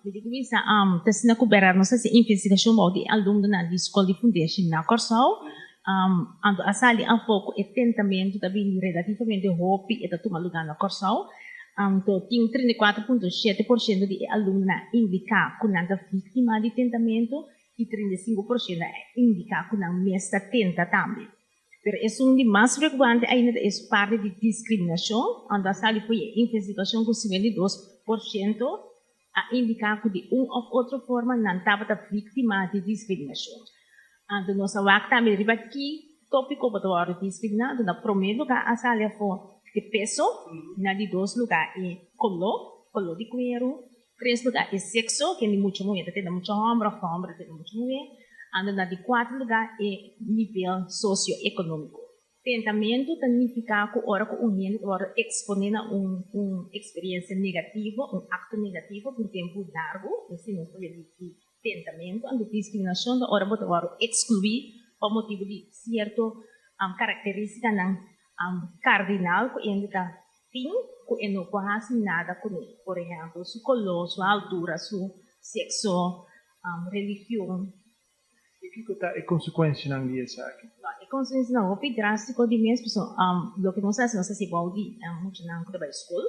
Mi di kuminsá ta asina ku bèrdat nos a hasi investigashon bou di e alumnonan di skol di fundeshi na Kòrsou. Anto a sali afó ku e tentamentu ta bini relativamente hopi e ta tuma lugá na Kòrsou. Anto tin 34.7% di e alumnonan a indiká ku nan ta víktima di tentamentu i 35% a indiká ku nan mes ta tenta tambe. Pero esun di mas preokupante ainda ta es parti di diskriminashon, anto a sali fo'i e investigashon ku 52% a indiká ku di un òf otro forma nan tabata víktima di diskriminashon. Anto nos a wak tambe riba ki tópiko bo ta wòrdu diskriminá, anto na promé lugá a sali afó e peso, na di dos lugá e koló, koló di kueru, tres lugá e sekso, kende mucha muhé ta tene mucha hòmber òf hòmber ta tene mucha muhé, anto na di kuater lugá e nivel sosioekonómiko. Tentamentu ta nifiká ku ora ku un hende ta wòrdu eksponé na un un eksperiensia negativo, un akto negativo pa un tempu largu, esei nos ta wende di tentamentu. Anto diskriminashon ta ora bo ta wòrdu ekskluí pa motibu di sierto karakterístikanan kardinal ku hende ta tin ku e no por hasi nada kuné. Por ehèmpel, su koló, su altura, su sekso, religion. I kiko ta e konsekuensianan di esaki? E konsekuensianan hopi drástiko di mes, pasobra loke nos hasi, nos hasi bou di muchanan ku ta bai skol.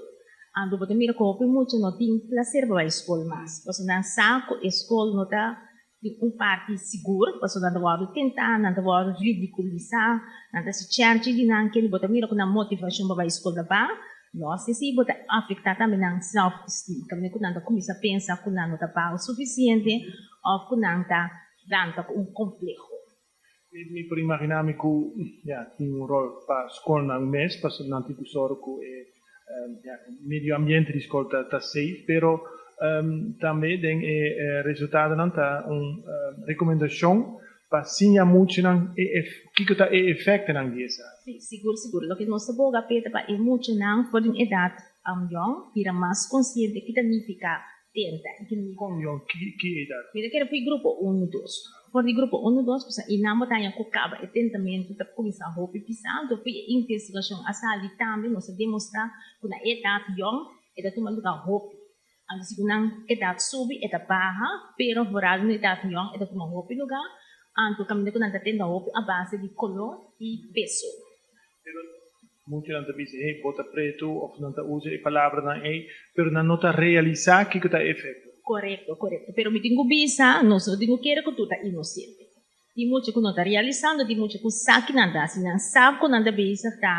Anto bo ta mira ku hopi mucha no tin plaser pa bai skol mas, pasobra nan sa ku e skol no ta di un parti sigur, pasobra nan ta wòrdu tentá, nan ta wòrdu ridikulisá, nan ta hasi chèrchi di nan, kende bo ta mira ku nan motivashon pa bai skol ta baha. No sé si bo ta afektá tambe nan self-esteem, kaminda ku nan ta kuminsá pensa ku nan no ta baho sufisiente òf ku nan ta lanta ku un kompleho. Mi por imaginá mi ku ya tin un ròl pa skolnan mes, pasobra nan tin ku sòru ku e ya medio ambiente di skol ta safe, pero tambe den e resultadonan ta un rekomendashon pa siña muchanan e kiko ta e efektonan di esaki. Sí, sigur sigur. Loke nos ta boga p'e ta pa e muchanan for di un edat yòn bira mas konsiente ki ta nifiká tenta i ki. Kon yòn? Ki edat? Mi ta kere for di grupo unu dos. For di grupo unu dos pasobra i nan bo ta haña ku kaba e tentamentu ta kuminsá hopi pisá. Anto for e investigashon a sali tambe nos a demostrá ku na e edat yòn e ta tuma lugá hopi. Anto si ku nan edat subi e ta baha, pero vooral na edat yòn e ta tuma hopi lugá, anto kaminda ku nan ta tenta hopi a base di koló i peso. Pero muchanan ta bisa, hey, bo ta pretu òf nan ta usa e palabranan ei, pero nan no ta realisá kiko ta e efekto. Korekto, korekto. Pero mi tin ku bisa, nos no tin ku kere ku tur ta inosente. Tin mucha ku no ta realisando, tin mucha ku sa ki nan ta hasi, nan sa ku nan ta bezig ta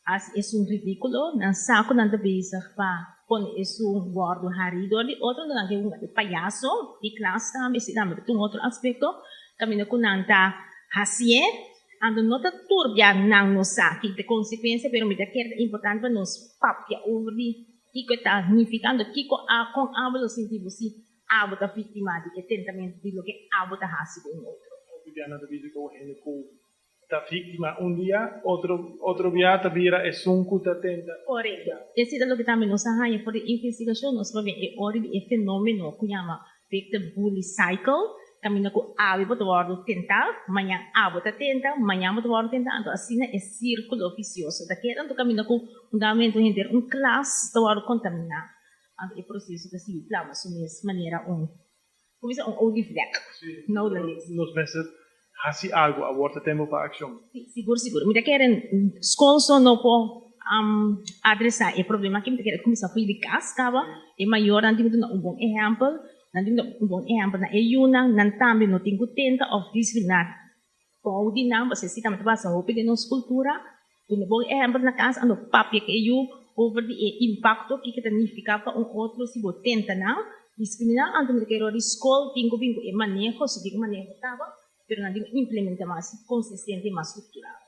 Hasi esun ridíkulo, nan sa ku nan ta bezig pa pone esun wòrdu harí dor di otro, nan ke hunga e payaso di klas tambe, esei tambe ta un otro aspekto kaminda ku nan ta hasié, anto no ta turbia nan no sa ki ta e konsekuensia, pero mi ta kere ta importante pa nos papia over di kiko e ta nifiká, anto kiko a kon abo lo sinti bo si abo ta víktima di e tentamentu di loke abo ta hasi ku un otro. Hopi bia nan ta bisa ku hende ku Ta víktima un dia, otro otro bia ta bira esun ku ta tenta. Korekto. Esei ta loke tambe nos a haña for di investigashon. Nos por bin e ori di e fenomeno ku yama victim bully cycle, kaminda ku awe bo ta wòrdu tentá, mañan abo ta tenta, mañan bo ta wòrdu tentá, anto asina e sírkulo visioso ta keda. Anto kaminda ku un dado momento henter un klas ta wòrdu kontaminá, anto e proseso ta sigui plama su mes manera un Kuminsa un olievlek. No la les. Nos mester hasi algu awor, ta tempu pa akshon. Si, sigur sigur. Mi ta kere skol so no por adresá e problema aki. Mi ta kere kuminsá for di kas kaba. E mayornan tin ku duna un bon ehèmpel. Nan tin ku duna un bon ehèmpel na e yunan. Nan tambe no tin ku tenta òf diskriminá Bou di nan, pasobra esei tambe ta pasa hopi den nos kultura. Duna bon ehèmpel na kas, ando papia ku e yu over di e impakto kiko ta nifiká pa un otro si bo tenta nan diskriminá. Anto mi ta kere ora di skol tin ku bin ku e maneho, si tin ku maneho kaba, pero nan tin ku implementá mas konsistente i mas strukturado.